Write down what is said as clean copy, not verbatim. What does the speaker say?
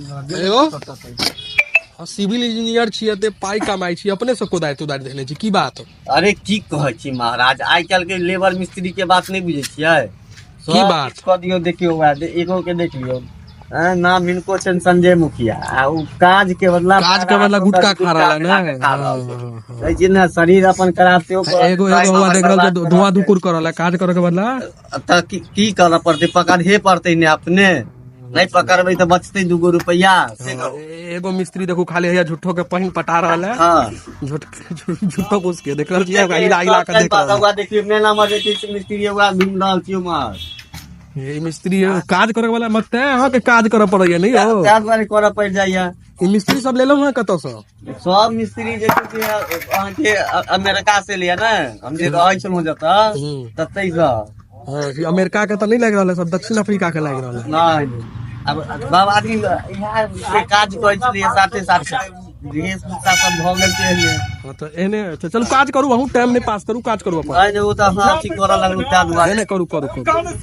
एगो हाँ, civil engineer छी, एते पाइ कमाइ छी, अपने से कोदारि तोदारि देने छी, की बात? अरे की कहै छी महाराज, आइ काल्हि के लेबर मिस्त्री के बात नहि बुझै छियै। की बात? कऽ दियौ, देखियौ वएह एगो के देख लियौ। हैं, नाम हिनको छनि संजय मुखिया, आ ओ काज के बदला काज के बदला गुटखा खा रहल है ने? खा रहल छै। कहै छी ने, शरीर अपन खराब सेहो करत, एगो एगो हुआ देख रहल छै, धुआं धुकुर कर रहल है काज करे के बदला। तऽ की करऽ पड़तै? पकड़हे पड़तै ने अपने। नहि पकड़बै तऽ बचतै दूगो रुपैआ से कहू। एगो मिस्त्री देखू, खाली हैया झूठो के पहिन पटा रहल है। झूठ झूठो घुस के देख रहल छियै, ओकरा हिला हिला के देख रहल ओकरा देखियौ, मेला मे जे छै से मिस्त्री ओकरा घुमि रहल छियै उम्हर। है। ई मिस्त्री काज करे वाला मत है, अहाँके काज करऽ पड़ैया नहीं हो? ताहि दुआरे करऽ पड़ि जाइया। ई मिस्त्री सब लेलहुँ हँ कतऽसँ? सब मिस्त्री जे छै से अहाँके अमेरिका से लिया ने, हम जे रहै छलहुँ जतऽ ततै सँ। हाँ, ई अमेरिका के तऽ नहि लागि रहल है, सब दक्षिण अफ्रीका के लागि रहल है। नहि, आब बाब आदमी इएह से काज करै छलियै, साथे साथे वेशभूषा सब भऽ गेल छै एहने। हाँ, तऽ एहने तऽ चलू काज करू, अहूँ टाइम नहि पास करू, काज करू अपन। नहि, ओ तऽ अहाँ अथी करऽ लगलहुँ ताहि दुआरे। नहि, करू करू करू।